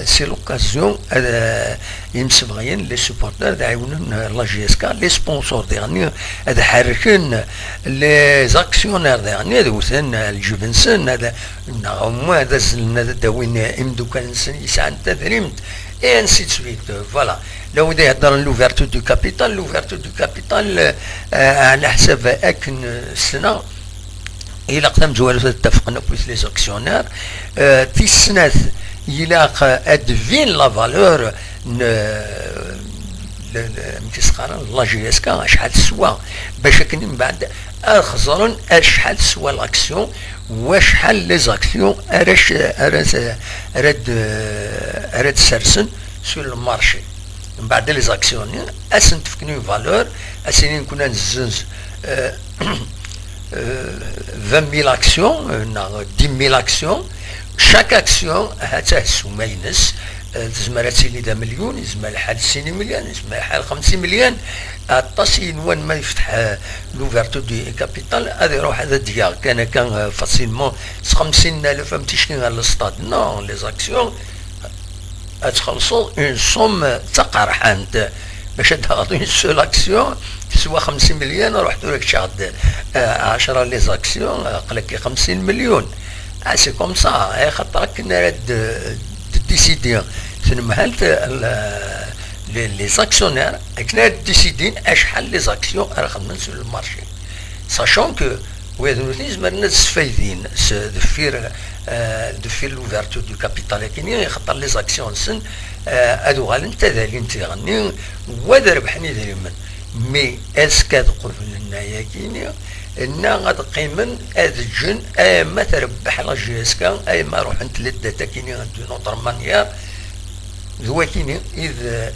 c'est l'occasion, eh, imsebɣen, les supporters, ad ɛiwnen, eh, la J S K, les sponsors diɣenni ad ḥerrken, les actionnaires diɣenni ad wten, eh, lǧib-nsen, ad neɣ umwa ad azzlen ad d-awin imeddukal-nsen yesɛan tadrimt, et ainsi de suite. Voilà. La wid iheddren l'ouverture du capital, l'ouverture du capital, euh, ɛla ḥsab akken, euh, ssneɣ, ilaq tamezwarut ad ttafqen akkit les actionnaires. Euh, tis snat, ilaq ad d-tbin la valeur n, euh, le, le, amek i s-qqaren, la J S K, acḥal teswa, bac akken mbeɛd ad xeẓren acḥal teswa l'action, wacḥal les actions ara c-, ara s-, ara d-, ara d-sersen sur le marché. Mbeɛd les actions-nni, ad sent-fken une valeur, ad s-inin kun ad nezzenz, euh, euh, vingt mille actions, euh, neɣ dix mille actions. Chaque action ha-tt-a ssuma-ines, euh, tezmer ad tili d amelyun, yezmer lḥal sin imelyan, yezmer lḥal xemsa imelyan. Aṭas i yenwan ma yefteḥ, euh, l'ouverture du capital, ad iruḥ ad d-yaɣ kan akka, euh, facilement s xemsin alef am ticki ɣer le stade. Non, les actions, ad txellṣeḍ une somme d taqerḥant. Bac ad d-taɣeḍ une seule action, teswa xemsa imelyan, ruḥ tura kečč aɣ-d, euh, ɛecra les actions, euh, aql-ak xemsin melyun. Ah, c'est comme ça, eh, xaṭer akken ara d-, d-, décider tnemhalt, euh, les, les actionnaires, akken ara d-décidin acḥal les actions ara xedmen sur le marché. Sachant que wid nutni zemren ad sfaydin s deffir, euh, deffir l'ouverture du capital akini, xaṭer les actions-nsen, euh, ad uɣalent ad alint iɣenni, wa ad rebḥen idrimen. Mais est-ce que ad qeblen ayakini, neɣ ad qqimen ad ǧǧen, ayma trebbeḥ la J S K, ayma ruḥent les dettes akini d'une autre manière, d wakini i d,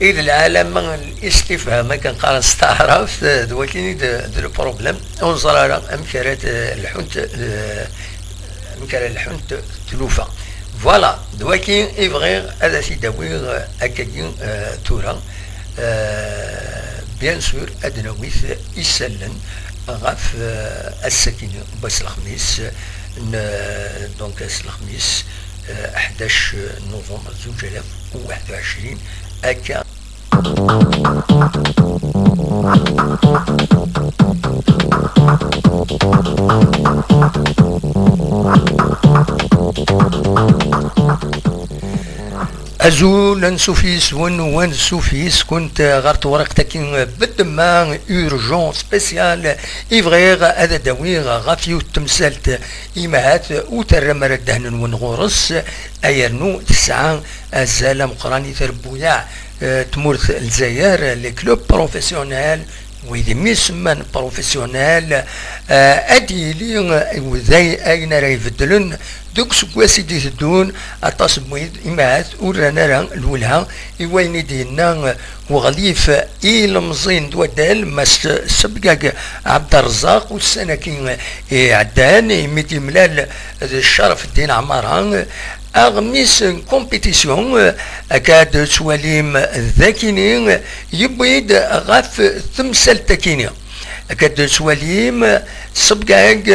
I d lɛalama n listifham, akken qqaren s taɛrabt, d wakin i d, d le problème. Ur neẓri ara amek ara t-, lḥunt, eh, amek ara lḥunt tlufa. Voilà, d wakin i bɣiɣ ad t-id-awiɣ, eh, akkagi, eh, tura. Eh, bien sûr, ad d-nawi isallen ɣef, eh, ass-agi n wass lexmis, n, donc ass lexmis, eh, ḥdac novembre zuǧ alaf u waḥed u ɛecrin, akka. Azul, ansuf yis-wen, wansuf yis-kunt ɣer tewriqt-agi bedma urgent spécial i bɣiɣ ad d-awiɣ ɣef yiwet temsalt, imahat ur terram ara ddehn-nwen ɣur-s, ayernu tesɛa azal ameqqran i trebbuyaɛ, eh, tmurt n Lezzayer, les clubs professionnels, wid mi semman professionnel, eh, ad d-yili, eh, uday ayen ara ibeddlen deg useggas i d-iteddun. Aṭas n wid imahat ur rran ara lwelha i wayen i d-yenna, eh, uɣlif ilemẓi n waddal, Mass Sebgag Ɛebderrezzaq, ussan-agi iɛeddan, imi d-yemlal d Ccerfeddin Ɛmara, aɣmis n compétition, eh, akka ad twalim d akini, yewwi-d ɣef temsalt akini. Akka ad twalim, Sebgag,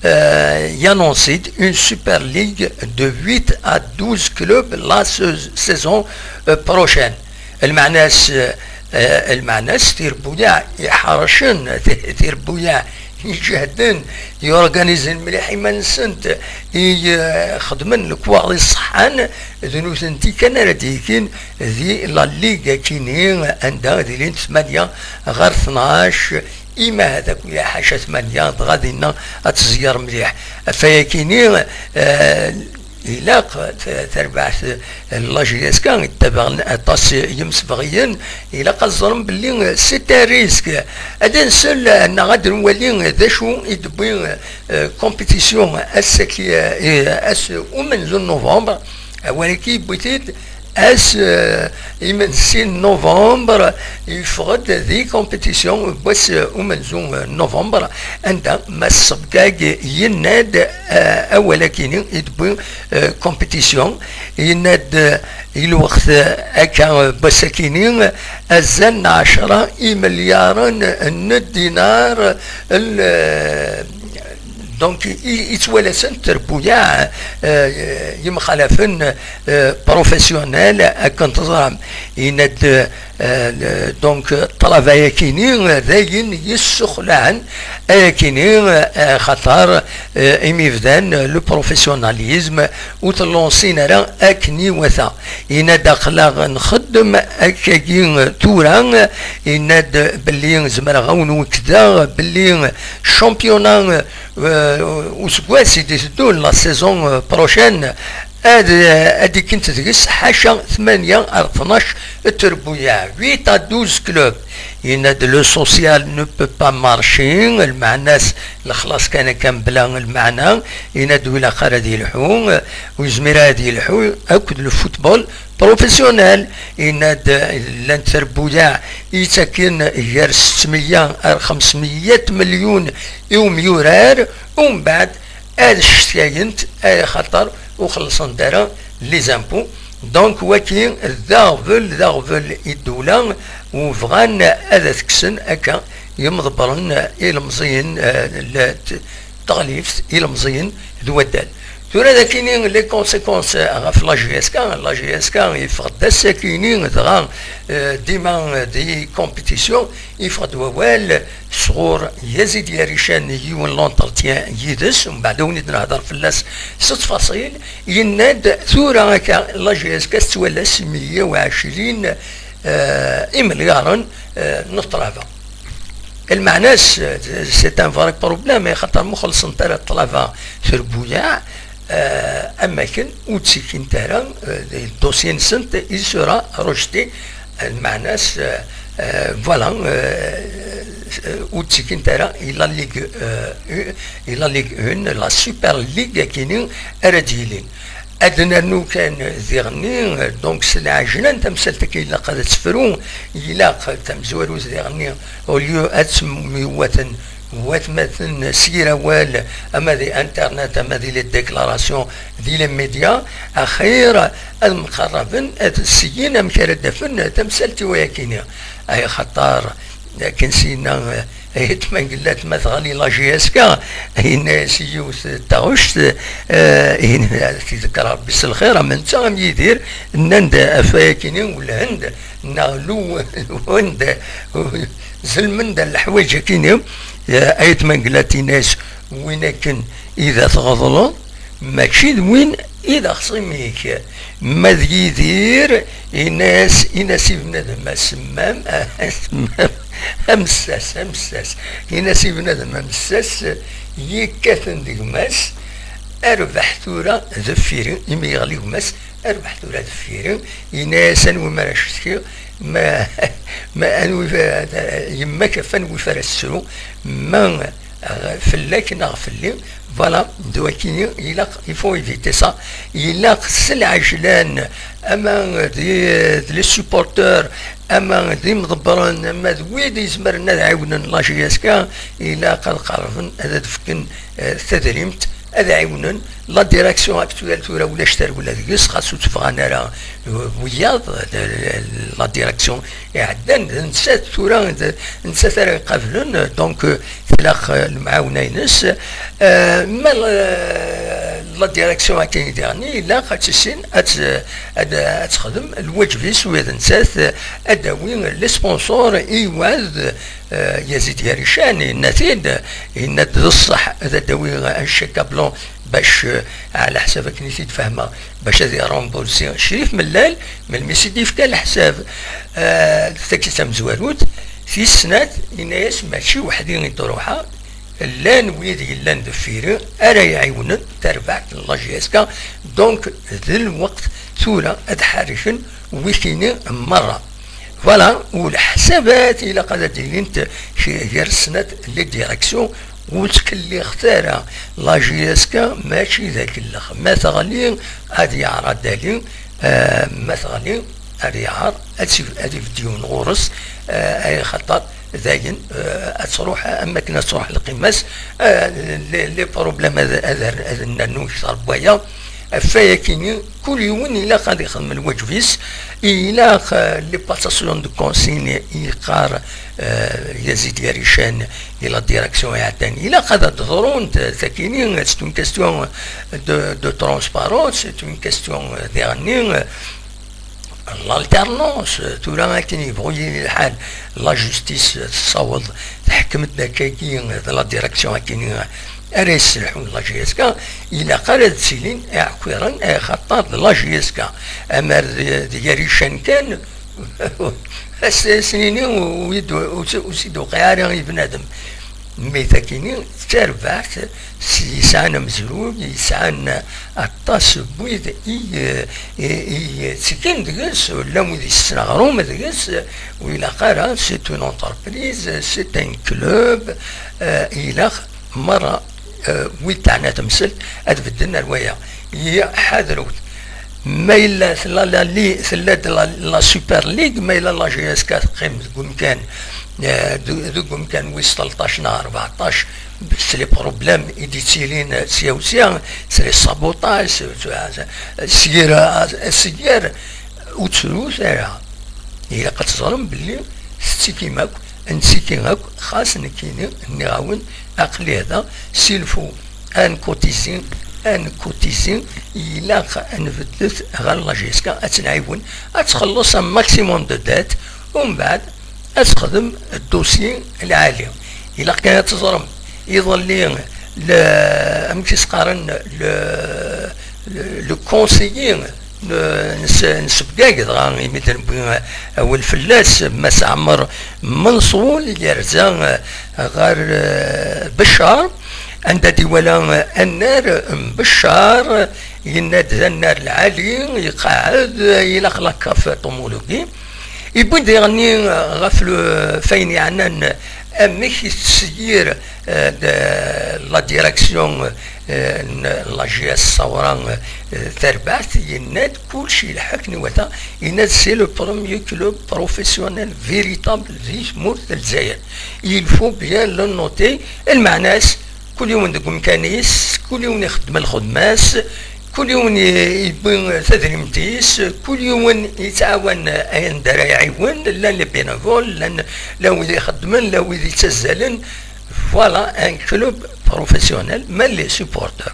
eh, annonce-d une Super League de huit à douze clubs la sa-, saison, eh, prochaine. Lmeɛna-s, eh, lmeɛna-s, tirebbuyaɛ iḥercen, ti-, tirebbuyaɛ iǧehden, yorganizen mliḥ iman-nsent, i, eh, xedmen lekwaɣeḍ iṣeḥḥan, d nutenti kan ara d-yekin di la Ligue akini, anda ad ilint tmanya ɣer tnac, imahat akk ya ḥaca tmanya, dɣa dinna ad tẓeyyer mliḥ. Ɣef wayakini, eh, ilaq t-, tarbaɛt n la J S K, yettabaɣen aṭas yimsebɣiyen, ilaq ad ẓren belli c'est un risque. Ad nsel neɣ ad nwali d acu i d-tewwi, eh, compétition ass-agi, eh, ass umenzu n novembre, awal-agi yewwi-t-id ass, eh, imensi n novembre, yeffeɣ-d di compétition n wass umenzu n novembre, anda Mass Sebgag yenna-d, eh, awal-agi i d-tewwi, eh, compétition, yenna-d, eh, i lweqt, eh, akka, eh, n wass-agi, azal n ɛecra imelyaren n dinar, l-, eh, donc, i, i ttwalasen trebbuyaɛ, eh, yemxalafen, eh, professionnel, akken teẓram. Yenna-d, eh, le-, donc, ṭṭlaba-yakini d ayen yessuxlaɛen, ayakini, eh, xaṭer, eh, imi bdan le professionnalisme, ur t-lansin ara akken iwata. Yenna-d aql-aɣ nxeddem akkagi tura, yenna-d belli zemreɣ a wen-wekkdeɣ belli championnat, eh, useggas i d-iteddun, la saison, eh, prochaine, ad, ad ikkent deg-s ḥaca tmanya ar tnac trebbuyaɛ, huit à douze clubs. Yenna-d le social ne peut pas marcher, lmeɛna-s lexlaṣ kan akka mebla lmeɛna. Yenna-d ur ilaq ara ad yelḥu, ur yezmir ara ad yelḥu akked le football professionnel. Yenna-d llant trebbuyaɛ yettakken gar settmeyya ar xemsemeyya melyun i umyurar, umbeɛd ad cetkayen-t, axaṭer ur xellṣen-d ara les impôts. Donc, waki d aɣbel, d aɣbel i ddewla, u bɣan ad t-kksen akka yimḍebbren, ilemẓiyen, eh, n t-, teɣlift, ilemẓiyen d waddal. Tura d akini les conséquences ɣef la J S K, la J S K yeffeɣ-d ass-akini dɣa, eh, dima di compétition, yeffeɣ-d wawal sɣur Yazid Yarican, yiwen l'entretien yid-s, umbeɛd ad wen-id-nehder fell-as s ttfaṣil, yenna-d tura akka la J S K tettwala s meyya u ɛecrin, eh, imelyaṛen, eh, n ṭṭlaba. Lmeɛna-s, eh, c'est un vrai problème, axaṭer ma xellṣent ara ṭṭlaba trebbuyaɛ, eh, am akken ur ttikint ara, eh, le dossier-nsent, il sera rejeté. Lmeɛna-s, eh, eh, voilà, eh, eh, ur ttikint ara i la Ligue, eh, u-, i la Ligue un, la Super League akini ara d-yilin. Ad nernu kan diɣenni, donc s lɛejlan tamsalt-agi ilaq ad tefru, ilaq tamezwarut diɣenni, au lieu ad tsemmiwaten watmaten s yirawal, ama di internet, ama di les déclarations, di les médias, axir ad mqarraben, ad syin amek ara d-afen tamsalt i wayakini. Ay xaṭer, akken s-yenna, eh, Ayt Mangellat ma teɣli la J S K, yenna-yas i yiwet n taɣect, eh, yenna, tizekka Rebbi s lxir, am netta am Yidir, nnan-d ɣef wayakini, u Lhend, neɣ Lu-, Lwend, zelmen-d leḥwayeǧ-akini, eh, Ayt Mangellat yenna-yas, win akken i d at ɣeḍleḍ, mačči d win i d axṣim-ik. Ma d Yidir, in-as, in-as i bnadem asemmam, asemmam, amessas, amessas. In-as i bnadem amessas, yekkaten d gma-s, rbeḥ tura deffir-i, imi yeɣli gma-s, rbeḥ tura deffir-i, yenna-as anwi mi ara cetkiɣ, ma, ma anwi, yemma-k ɣef anwi ara tessru, ma fell-ak neɣ fell-i. Voilà, d wakini, ilaq, il faut éviter ça. Ilaq s lɛejlan, ama d, d les supporteurs, ama d imḍebbren, ama d wid izemren ad ɛiwnen la J S K, ilaq ad qerrben, ad d-fken, eh, tadrimt, ad ɛiwnen. La direction actuelle tura ulac tarewla deg-s, xas ur tt-bɣan ara, eh, wiyaḍ, eh, la direction iɛeddan, d nettat tura, d nettat ara iqablen, donc, eh, tlaq, eh, lemɛawna-ines. Eh, ma la, la direction akken i d-iɣenni, ilaq ad tissin, ad, ad, ad texdem lwaǧeb-is, u d nettat, eh, ad d-tawi les sponsors i iwɛed, eh, Yazid Yarican, yenna-t-id, yenna-d d ṣṣeḥ, ad d-tawi un chèque à blanc bac, eh, ɛla ḥsab akken i t-id-fehmeɣ, bac ad irembursi Crif Mellal, melmi i s-id-yefka leḥsab. Eh, tagi d tamezwarut. Tis snat, yenna-yas, mačči weḥd-i i d-ruḥeɣ, llan wid yellan deffir-i ara iɛiwnen tarbaɛt n la J S K, donc d lweqt tura ad ḥerrken wikini merra. Voilà, u leḥsabat ilaq ad d-ilint k-, gar snat les directions, ur ttkelliɣet ara, la J S K mačči d akellex, ma teɣli ad yeɛreḍ ali, eh, ma teɣli ad yeɛreḍ ad tt-, ad ibedd yiwen ɣur-s, eh, ay xaṭer dayen, eh, ad truḥ am wakken ad truḥ lqima-s, eh, les, les problèmes ad, ad, ad nernu kter n waya. Ɣef wayakini, kul yiwen ilaq ad ixdem lwaǧeb-is, ilaq, eh, les passations de consigne i yeqqar, eh, Yazid Yarican i la direction iɛeddan. Ilaq ad d-ḍrunt, eh, takini, c'est une question de, de transparence, c'est une question, eh, diɣenni, eh, l'alternance, tura akken yebɣu yili lḥal, la justice tessaweḍ, teḥkem-d akkagi d la direction akkenni ara yesselḥun la J S K, ilaq ara d-ttilin iɛekkiren, axaṭer d la J S K, amer d, d Yarican kan, as-, as-nini ur, ur, ur, ur s-id-uqiɛ ara i bnadem. Mi takini d tarbaɛt s-, yesɛan amezruy, yesɛan aṭas n wid i, i, i yettekkin deg-s, llan wid yesseɣrun deg-s, ur ilaq ara, c'est une entreprise, c'est un club, eh, ilaq merra, eh, wid teɛna temsalt ad bedden ar waya. Ḥadrewt. Ma yella tella la li-, tella-d la, la Super League, ma yella la J S K teqqim deg umkan, eh, deg, deg umkan wis tleṭṭac neɣ rbeɛṭac, s les problèmes i d-yettilin sya u sya, s les sabotages, s, s, s yir, s yir, ur ttrut ara. Ilaq ad teẓrem belli tettikim akk, nettiki akk, xas nekkini, nniɣ-awen, aql-i da, s'il faut ad ncotiser, ad ncotiser, ilaq ad nbeddet ɣer la J S K, ad tt-nɛiwen, ad txelleṣ un maximum de dettes, umbeɛd ad texdem ddusi lɛali. Ilaq kan ad teẓrem, iḍelli, le, amek i s-qqaren, le, le, le conseiller, n-, nes-, nsebgag, dɣa imi d-newwi awal fell-as, Mass Ɛmer Menṣul yerza ɣer, eh, Beccar, anda d-iwala annar n Beccar, yenna-d d annar lɛali, iqeɛɛed, ilaq la CAF tumulugi. Yewwi-d diɣenni, eh, ɣef le-, f ayen yeɛnan amek i tettseyyir, eh, d-, la direction, eh, n la J S Sawra, eh, Tarbaɛt, yenna-d kullec yelḥa akken iwata, yenna-d c'est le premier club professionnel véritable di tmurt n Lezzayer. Il faut bien le noter, lmeɛna-s, kul yiwen deg umkan-is, kul yiwen ixeddem lxedma-s, kul yiwen i-, yewwi tadrimt-is, kul yiwen yettɛawan anda ara iɛiwen, llan les bénévoles, llan, llan wid ixeddmen, llan wid yettazzalen. Voilà un club professionnel, mais les supporters.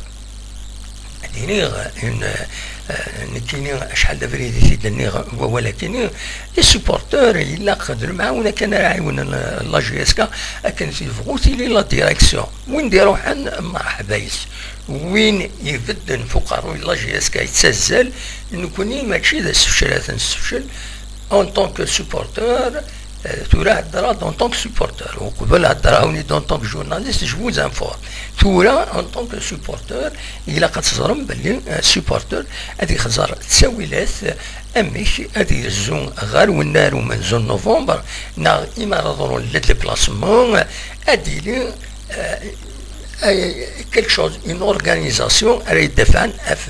Ad iniɣ, une, euh, nekkini acḥal d abrid i t-id-nniɣ wawal-akini, les supporters, ilaq d lemɛawna kan ara ɛiwnen, euh, la J S K, akken tebɣu tili la direction. Win d-iruḥen, mreḥba yes. Win ibedden f uqerruy la J S K yettazzal, nekkni mačči d asefcel ad t-nessefcel. En tant que supporter, euh, tura heddreɣ-d en tant que supporter. Uqbel heddreɣ-awen-id en tant que journaliste, je vous informe. Tura, en tant que supporter, ilaq ad teẓrem belli, euh, supporter ad ixẓer ttawilat, euh, amek ad irezzu ɣer wennar umenzu n novembre, neɣ imi ara ḍrun le déplacement, ad yili, euh, euh, quelque chose, une organisation ara yeddafɛen ɣef,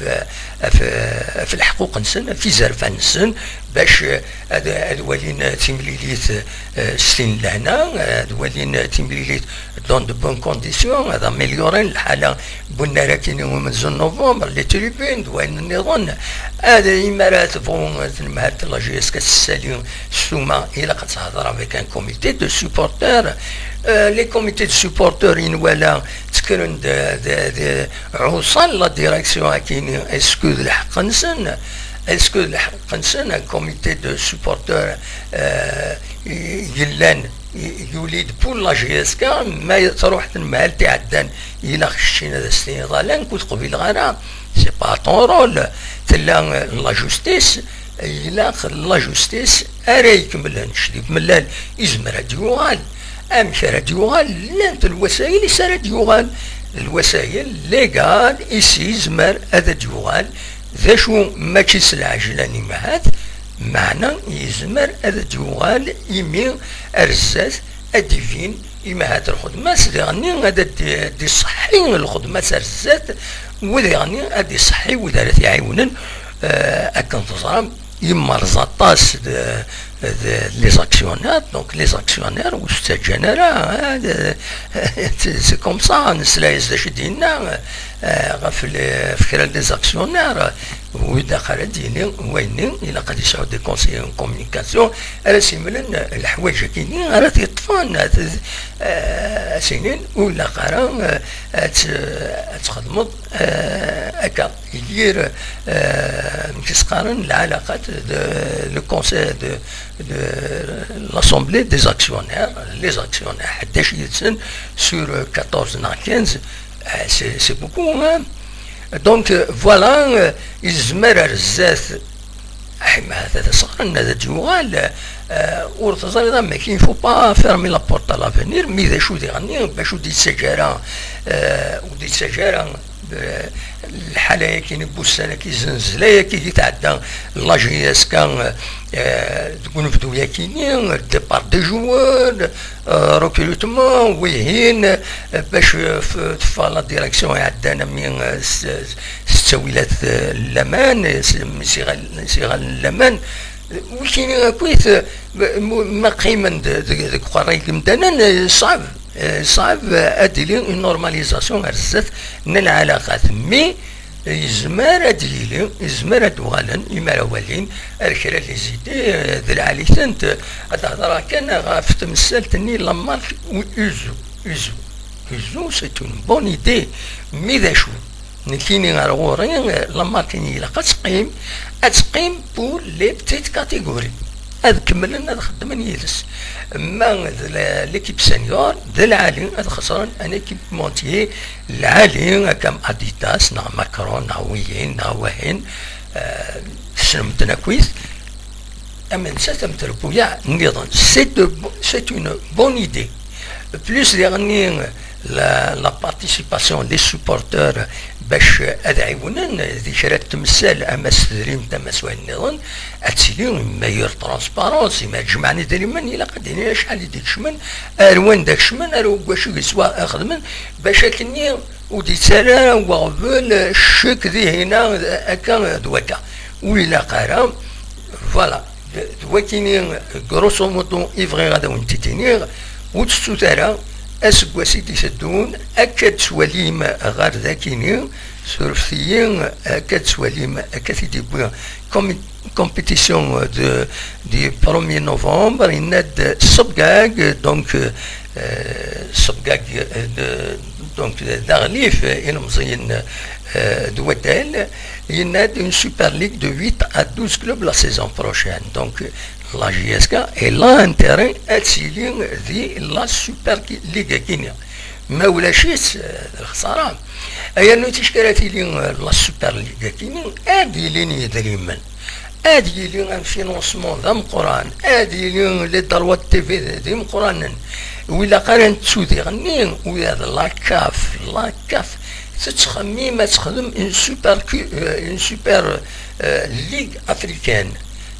ɣef, ɣef leḥquq-nsen, ɣef izerfan-nsen, bac, euh, ad, ad walin timlilit, euh, s tin n lehna, ad walin timlilit dans de bonnes conditions, ad amélioren lḥala n wennar-akini umenzu n novembre, les tribunes d wayen nniḍen. Ad, imi ara tebɣu tnemhalt la J S K ad tessali ssuma, ilaq ad tehder avec un comité de supporters. Euh, les comités de supporters i nwala ttekkren-d, d, d, ɛuṣan la direction-akini, est-ce que d lḥeqq-nsen? Est-ce que d lḥeqq-nsen, un comité de supporters, euh, yellan, yuli-d pour la J S K, ma truḥ tnemhalt iɛeddan, ilaq keččini ad as-tiniḍ ala, nekk ur t-qbileɣ ara, c'est pas ton rôle. Tella, euh, la justice, ilaq la justice ara ikemmlen, ccdib mellal, izmer ad d-yuɣal. Amek ara d-yuɣal? Llant lwasayel is ara d-yuɣal. Lwasayel légal is izmer ad d-yuɣal. D acu, mačči s lɛejlan imahat, meɛna yezmer ad d-yuɣal imi ar zdat ad d-ibin imahat lxedma-s, diɣenni ad d-, d-iṣeḥḥi lxedma-s ar zdat, u diɣenni ad d-iṣeḥḥi wid ara t-iɛiwnen, eh, akken teẓram, yemmerẓ aṭas d, d, les actionnaires, donc les actionnaires ur s-ttaǧǧan ara, eh, d, c'est comme ça, nesla-as d acu i d-yenna, eh, ɣef le-, ɣef kra n les actionnaires, wid ara d-yini wayenni, ilaq ad yesɛu des conseillers en communication, ara s-imlen leḥwayeǧ-agi-nni, ara t-yeṭṭfen, ad, eh, ad s-inin, ur ilaq ara, eh, ad t-, ad txedmeḍ, eh, akka. Yir, eh, amek i s-qqaren, lɛalaqat de, le conseil de, de l'assemblée des actionnaires, les actionnaires, ḥdac yid-sen sur quatorze neɣ quinze, eh, c'est, c'est beaucoup, hein. Donc, euh, voilà, euh, yezmer ar zdat, ah, ma hata d asɣar, ad d-yuɣal, euh, ur teẓriḍ amek, il faut pas fermer la porte à l'avenir, mi d acu diɣenni, bac ur d-yettaǧǧa ara, euh, ur d-yettaǧǧa ara, euh, lḥala-agi n wussan-agi, zznezla-agi i tɛedda, la J S K, euh, deg unebdu-agi-nni, départ des joueurs, euh, recrutement, wihin, euh, bac, euh, f-, teffeɣ la direction iɛeddan am, euh, s, s ttawilat, euh, n laman, s, s iɣal-, s iɣallen n laman. Wikini akkit, euh, m-, ma qqimen d-, deg, deg uqerray n yimdanen, euh, ṣṣɛeb, euh, ṣṣɛeb, euh, ad d-tili une normalisation ar zdat n lɛalaqat. Mais, yezmer ad d-yili, yezmer ad d-uɣalen imi ara walin ar kra n les idées, euh, d lɛali-tent. Ad d-hedreɣ kan ɣef temsalt-nni la marque u-, Uzu. Uzu. Uzu, c'est une bonne idée. Mi d acu? Nekkini ar ɣur-i, euh, la marque-nni ilaq ad teqqim, ad teqqim pour les petites catégories. Ad kemmlen ad xeddmen yid-s. Ma d la-, l'équipe senior, d lɛali ad xesren un équipementier lɛali, akka am Adidas, neɣ Macron, neɣ wiyin, neɣ wahin, euh, tessnem-ten akkit. Am nettat, am trebbuyaɛ nniḍen. C'est de bo-, c'est une bonne idée. Plus diɣenni, la, la participation des supporters bac ad ɛiwnen di kra n temsal, ama s tedrimt ama s wayen nniḍen, ad tili meilleure transparence. Imi ad jemɛen idrimen, ilaq ad d-inin acḥal i d-ikecmen, ar wanda kecmen, ar wacu i yeswa xedmen, bac akkenni ur d-yettara ara weɣbel ccek dihina akka d wakka. Ur ilaq ara. Voilà. D, d wakini, grosso modo, i bɣiɣ ad awen-t-id-iniɣ. Ur tettut ara, aseggas i d-iteddun, akka d-twalim ɣer dakini, surfet-iyi, akka d-twalim, akka t-id-yewwi com-, compétition de, du premier novembre, yenna-d Sebgag, donc, euh, Sebgag, euh, de, donc, d aɣlif, euh, ilemẓiyen, euh, d waddal, yenna-d une Super League de huit à douze clubs la saison prochaine. Donc, la J S K, elle a intérêt ad tili di la Super League-agi-nni. Ma ulac-itt, eh, d lexsara. Yernu ticki ara tili, eh, la Super League-agi-nni, ad d-yilin yedrimen. Ad yili un financement d ameqqran, ad yili les droits de T V d imeqqranen. Ur ilaq ara nettu diɣenni, ula d la CAF, la CAF tettxemmim ad texdem une super cu-, euh, une super, euh, ligue africaine.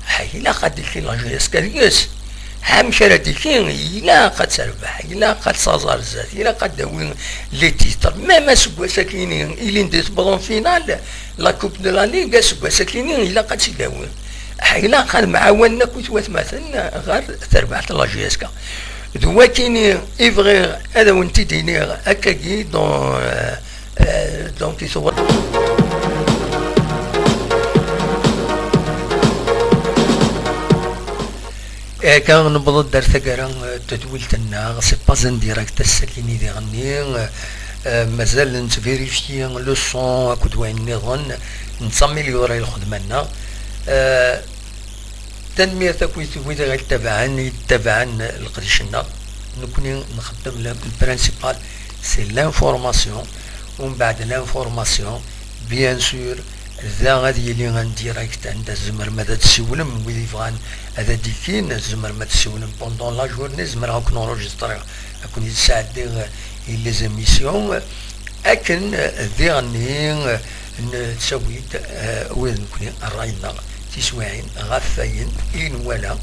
Ha, ilaq ad d-tili la J S K deg-s. Amek ara d-tili? Ilaq ad terbeḥ, ilaq ad taẓ ar zdat, ilaq ad d-tawi les titres. Même aseggas akini, ilin di tewweḍ en finale, la Coupe de la Ligue, aseggas akini ilaq ad tt-id-tawi. Ilaq ad mɛawanen akk watmaten ɣer terbaɛt n la J S K. D wakini i bɣiɣ ad awen-t-id-iniɣ akkagi, donc, euh, euh, donc, i tewweḍ. Akka, newweḍ-d ar taggara, eh, n tedwilt-nneɣ, c'est pas en direct ass-agi-nni diɣenni, eh, eh, mazal nettvérifier le son akked wayen nniḍen, nettaméliori lxedma-nneɣ. Eh, tanemmirt akk i wid i ɣ-yettabaɛen, i yettabaɛen leqdic-nneɣ. Nekkni nxeddem le, le principal, c'est l'information. Umbeɛd l'information, bien sûr, da ad yili en direct, anda tzemrem ad d-tessiwlem, wid yebɣan ad d-ikkin, tzemrem ad d-tessiwlem pendant la journée, zemreɣ ad ken-enregistreɣ, ad ken-id-sɛeddiɣ i les émissions, akken, eh, diɣenni, eh, nettawi-d, eh, wid nekni, ṛṛay-nneɣ, tiswiɛin ɣef wayen i nwala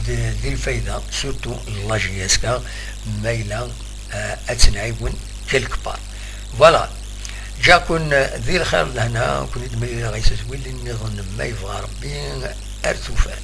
d, di lfayda, surtout la J S K, ma yella, eh, ad tt-nɛiwen quelque part. Voilà. Ǧǧiɣ-ken di lxir d lehna, ken-id-mlileɣ i tedwilin nniḍen ma yebɣa Rebbi, ar tufat.